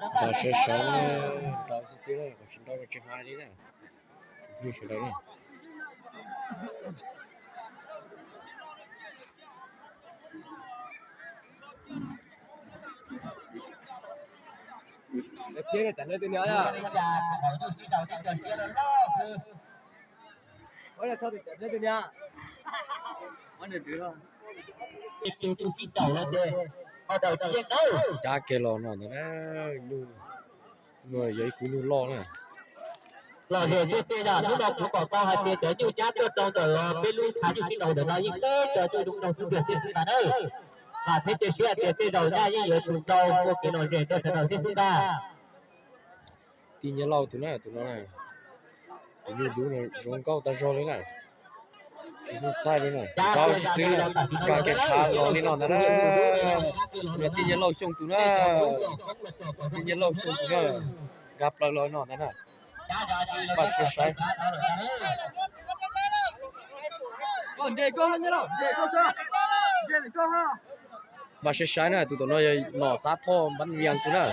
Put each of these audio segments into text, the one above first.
Nrau sawv sawv, nrau xwb xwb na, tsis nrau mas tsis hais li na. Tsoom phooj ywg sawv daws na. Cab kiag los no ntag na, nyuj, yog ib khub nyuj loj na. Los tiag tiag, hnub no kuv pom tau hais tias cov nyuj nyab tuaj rau ntawm peb lub tshav nyuj sib nraus ntawm no yeej teb cov nyuj zoo nraug xwb tiag tiag xwb ntag na. Vam thiab cia siab hais tias tej zaum nyaj yeej yuav tsum nrau ua kev lom zem rau sawv daws thiab xwb ntag. Tij Nyiaj Lauj tus na, tus no na, tus nyuj dub no zoo nkauj tag zog li na. Tsis xub xaib li na, nrau xwb xwb na, npaj kev tshav los li no ntag na. Yog Tij Nyiaj Lauj Xyooj tus na, Tij Nyiaj Lauj Xyooj tus na, nkag plaws los no ntag na. Npaj siab saib. Npaj siab saib na, tus tom no yog Nom Xab Thoj Npab Vias tus na.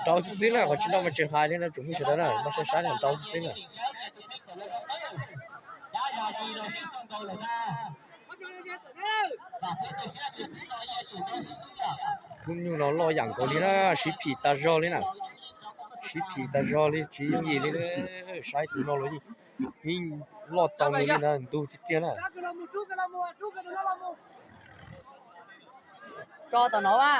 Nrau xwb xwb na, qhov tsis nrau mas tsis hais li no tsoom phooj ywg sawv daws na, npaj siab saib na, nrau xwb xwb na. Khub nyuj no loj yam nkaus li na, sib phim tas zog li na. Sib phim tas zog li, tsis yooj yim li. Saib tus no los yeej loj txaus nws li ntag, ntug tiag tiag na. Tso tom no a.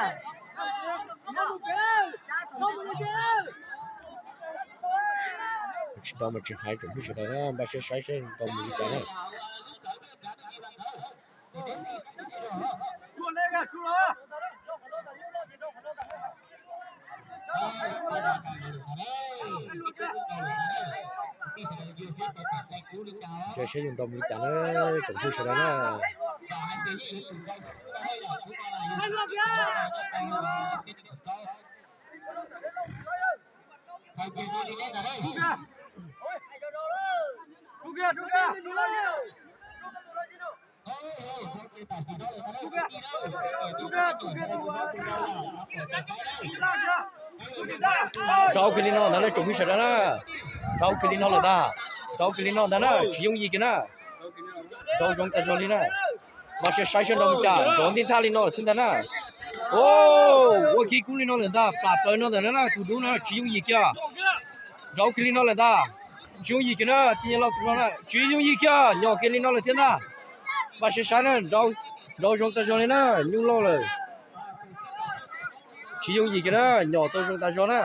Tsis nrau mas tsis hais tsoom phooj ywg sawv daws na, npaj siab saib seb nrau mus li cas na. Ntsia seb yuav nrau mus li cas na, tsoom phooj ywg sawv daws na. Nrau kiag li no ntag na tsoom phooj ywg sawv daws na. Nrau kiag li no lawm ntag. Nrau kiag li no ntag na, tsis yooj yim kiag na. Nrau zoo tas zog li na. Npaj siab saib seb nrau mus cas, nrau ntij nthaj li no lawm xwb ntag na. Ua kiag kub li no lawm ntag, plam plaws no ntag na, tus dub no tsis yooj yim kiag. Nrau kiag li no lawm ntag. Tsis yooj yim kiag na, Tij Nyiaj Lauj tus no na, tsis yooj yim kiag, nyom kiag li no lawm thiab ntag. Npaj siab saib na, nrau zoo tas zog li na, nyuj loj lawm. Tsis yooj yim kiag na, nyom tau zoo tas zog na.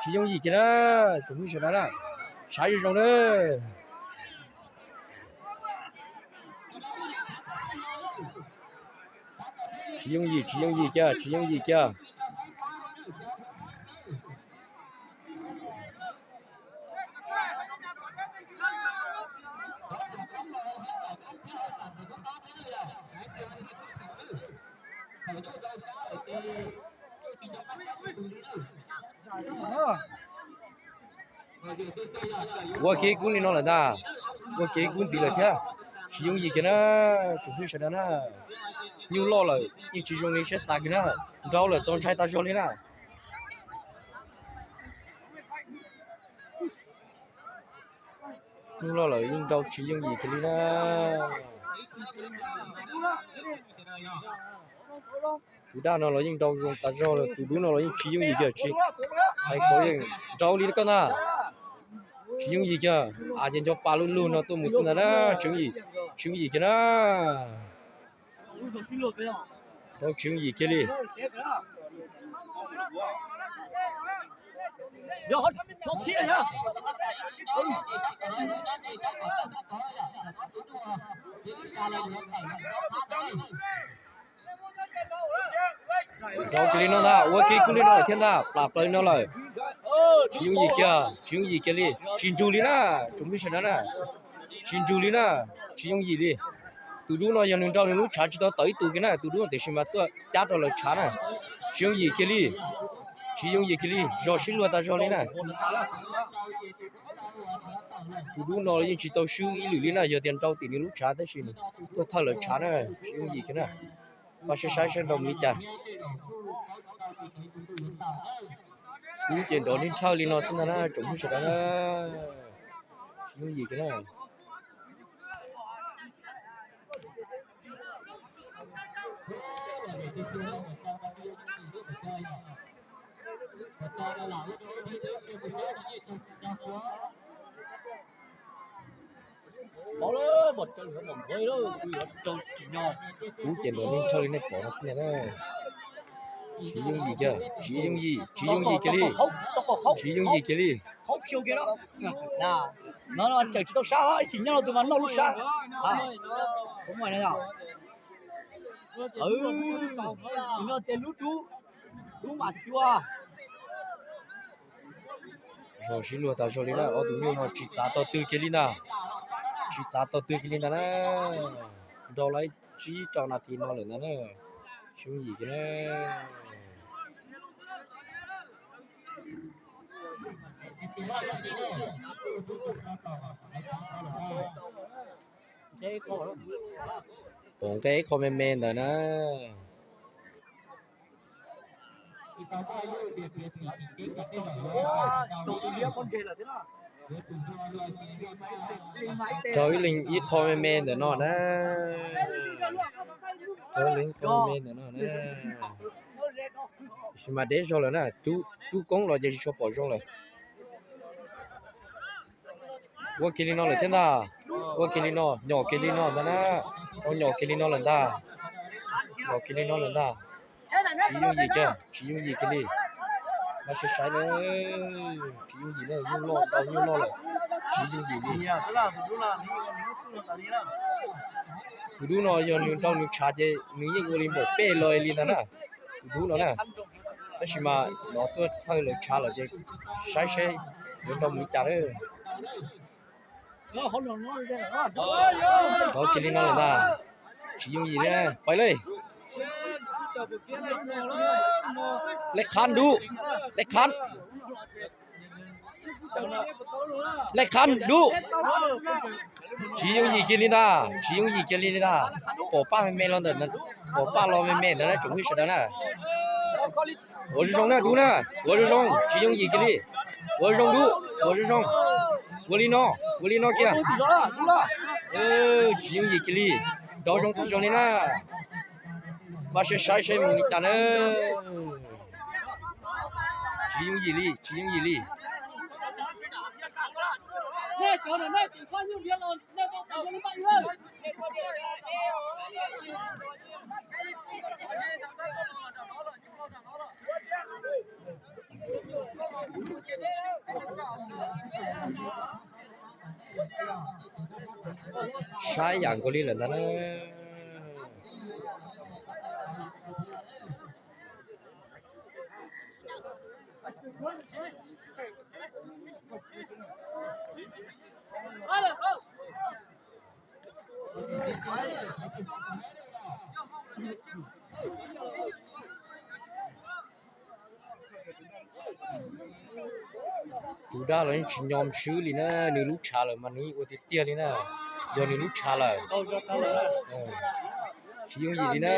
Tsis yooj yim kiag na, tsoom phooj ywg sawv daws na, saib zoo zoo na. Tsis yooj yim, tsis yooj yim kiag, tsis yooj yim kiag. Ua kiag kub li no lawm ntag. Ua kiag kub ntxiv lawm thiab. Tsis yooj yim kiag na, tsoom phooj ywg sawv daws na. Nyuj loj lawm yeej tsis zoo li siab xav kiag na. Nrau lawm txaus ntshai tas zog li na. Nyuj loj lawm yeej nrau tsis yooj yim kiag li na. Tus daj no los yeej nrau zoo tas zog lawm, tus dub no los yeej tsis yooj yim kiag, tsis hais qhov yeej nrau li koj ntag. Tsis yooj yim kiag, a ces nco pa lug lug no tuaj mus xwb ntag na, tsis yooj yim, tsis yooj yim kiag na. Nrau tsis yooj yim kiag li. Nrau kiag li no ntag, ua kiag kub li no lawm thiab ntag, plam plaws li no lawm. Tsis yooj yim kiag, tsis yooj yim kiag li, tsis nrug li na, tsoom phooj ywg sawv daws na. Tsis nrug li na, tsis yooj yim li. Tus dub no yog nws nrau nws lub tshav tsis tau tawm ib tug kiag na, tus dub no tiam sis mas tuaj cab rau lawv tshav na. Tsis yooj yim kiag li, tsis yooj yim kiag li, zog sib luag tas zog li na. Tus dub no yeej tsis tau swb ib lwm li na, yog tias nrau tim nws lub tshav tab sis nws tuaj thawj lawv tshav na, tsis yooj yim kiag na. Pab saib saib saib nrau mus li cas. Kub ces nrov nij nrhawj li no xwb ntag na tsoom phooj ywg sawv daws na. Tsis yooj yim kiag na. Kub ces nrov nij nrhawj li nej pom no xwb ntag na. Tsis yooj yim kiag, tsis yooj yim, tsis yooj yim kiag li. Tsis yooj yim kiag li. Zog sib luag tas zog li na, ob tug nyuj no tsis txav tau twg kiag li ntag. Tsis txav tau twg kiag li ntag na. Nrau lawm tsib rau nas this no lawm ntag na. Tsis yooj yim kiag na. Pom nqe ib qho me me ntawd na. Raug ib leeg ib qho me me ntawm no na. Raug ib leeg ib qho me me ntawm no na. Tiam sis mas deb zog lawm na, rub koob los ces tsis tshua pom zoo lawm. Ua kiag li no lawm thiab ntag. Ua kiag li no, nyom kiag li no ntag na. Tau nyom kiag li no lawm ntag. Nyom kiag li no lawm ntag. Tsis yooj yim kiag, tsis yooj yim kiag li. Mas sai sai na. Tsis yooj yim na, nyuj noj tau nyuj noj lawm. Tsis yooj yim li. Tus dub no yog nws nrau nws tshav ces nws yeej ua li npaum peb los li ntag na. Tus dub no na. Tab sis mas nov tuaj thawj lawv tshav lawm ces saib seb yuav nrau mus li cas na. Rov kiag li no lawm ntag. Tsis yooj yim li, pais li. Lej Khab dub, Lej Khab. Lej Khab dub. Tsis yooj yim kiag li ntag, tsis yooj yim kiag li ntag. Pom paj me me los ntawm, pom paj los me me ntawd na tsoom phooj ywg sawv daws na. Ua zoo zoo na dub na, ua zoo zoo, tsis yooj yim kiag li. Ua zoo dub, ua zoo zoo. Ua li no, ua li no kiag. Tsis yooj yim kiag li, nrov zoo tag zog li na. Mas saib saib seb mus li cas na. Tsis yooj yim li, tsis yooj yim li. Saib yam nkaus li lawm ntag na. Tus dab los yeej tsis nyom swb li na, nws lub tshav lawm mas nws yeej ua tiag tiag li na. Yog nws lub tshav lawm, tsis yooj yim li na.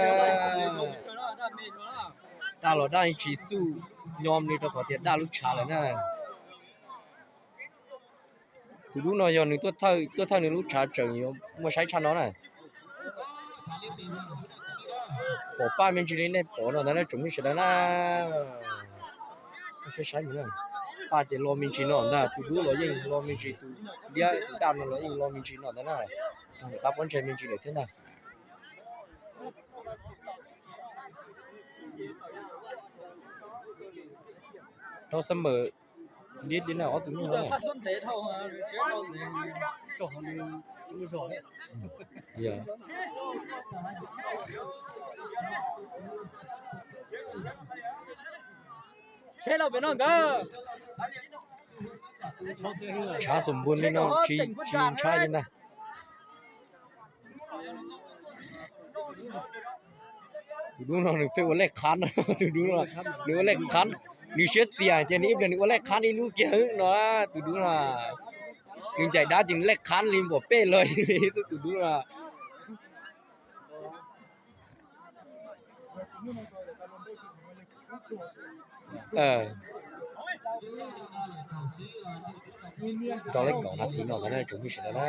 Dab los dab yeej tsis xub nyom li rau qhov tias dab lub tshav lawm na. Tus dub no yog nws tuaj thawj, tuaj thawj nws lub tshav tseem yuav muaj saib tshaj no na. Pom paj me ntsis li nej pom no ntag na tsoom phooj ywg sawv daws na. Saib saib mus na, paj ces lo me ntsis no ntag, tus dub los yeej lo me ntsis, tus liab tus daj no los yeej lo me ntsis no ntag na. Rau ntawm qab pob ntseg me ntsis lawm thiab ntag. Rau xab mawm liab li na ob tug nyuj no. Tshav xum npun li no tsis ntshai li ntag. Tus dub no nws pheej ua lej qhab, tus dub no nws ua lej qhab, nws siab txias ces nws ib pliag nws ua lej qhab ib lub kiag no. Tus dub no nws ncaim dab ces nws lej qhab li npaum peb los li xwb tus dub no. Rau lawm kaum nas this no ntag na tsoom phooj ywg sawv daws na,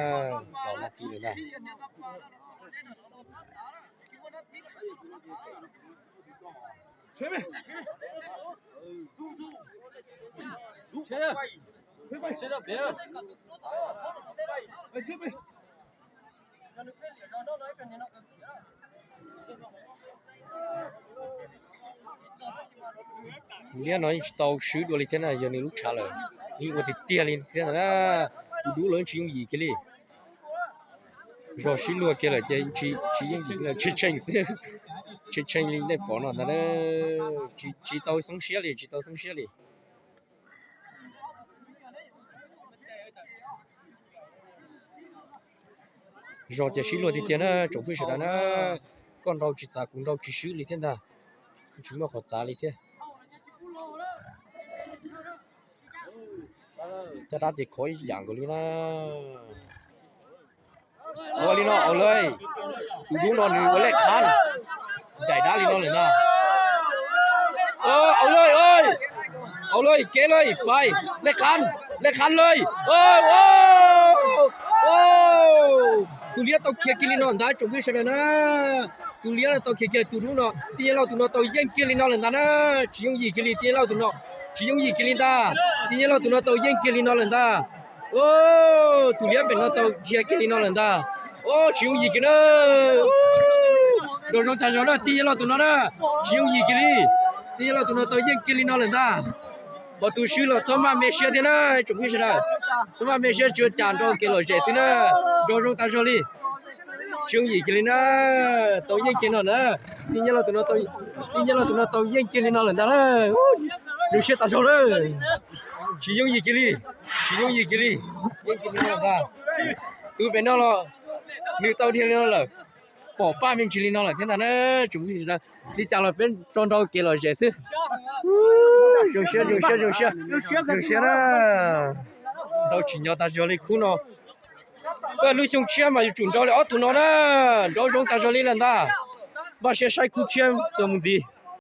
kaum nas this lawm ntag. Tus liab no yeej tsis tau swb dua li thiab na, yog nws lub tshav lawm, yeej ua tiag tiag li thiab ntag na. Tus dub los yeej tsis yooj yim kiag li. Zog sib luag kiag lawm ces tsis yooj yim, tshee tshee xwb, tshee tshee li nej pom no ntag na. Tsis tau xoob siab li, tsis tau xoob siab li. Zog ces sib luag tiag tiag na tsoom phooj ywg sawv daws na. Koj nrau tsis txav kuv nrau tsis swb li thiab ntag, tsis muaj qhov txav li thiab. Caj dab ces khov ib yam nkaus li na. Ua li no Au Lawj, tus dub no nws ua lej qhab, ncaim dab li no lawm ntag. Au Lawj, Au Lawj, kev lawm pais, lej qhab, lej qhab lawm. Tus liab tau khiav kiag li no ntag tsoom phooj ywg sawv daws na. Tus liab no tau khiav kiag, tus dub no, Tij Yeej Lauj tus no tau yeej kiag li no lawm ntag na. Tsis yooj yim kiag li Tij Yeej Lauj tus no, tsis yooj yim kiag li ntag. Tij Yeej Lauj tus no tau yeej kiag li no lawm ntag. Tus liab pem no tau khiav kiag li no lawm ntag. Tsis yooj yim kiag na. Nrau zoo tag zog na Tij Yeej Lauj tus no na, tsis yooj yim kiag li. Tij Yeej Lauj tus no tau yeej kiag li no lawm ntag. Pom tus swb los txhob maj me siab thiab na tsoom phooj ywg sawv daws, txhob maj me siab, tsuas cas nrau kev lom zem xwb na. Nrau zoo tag zog li. Tsis yooj yim kiag li na. Tau yeej kiag no na. Tij Yeej Lauj tus no, Tij Yeej Lauj tus no tau yeej kiag li no lawm ntag na. Zoo siab tas zog lawm. Tsis yooj yim kiag li, tsis yooj yim kiag li. Yeej kiag li no ntag. Tus pem no los nws tau dhia li no lawm, pom paj me ntsis li no lawm thiab ntag na. Tsoom phooj ywg sawv daws, li cas los peb tso nrau kev lom zem xwb. Zoo siab, zoo siab, zoo siab, zoo siab na. Nrau tsim nyog tas zog li khub no. Lub xyoo tshiab mas yuav tsum nrau li ob tug no na. Nrau zoo tas zog li lawm ntag. Npaj siab saib khub tshiab txuas mus ntxiv.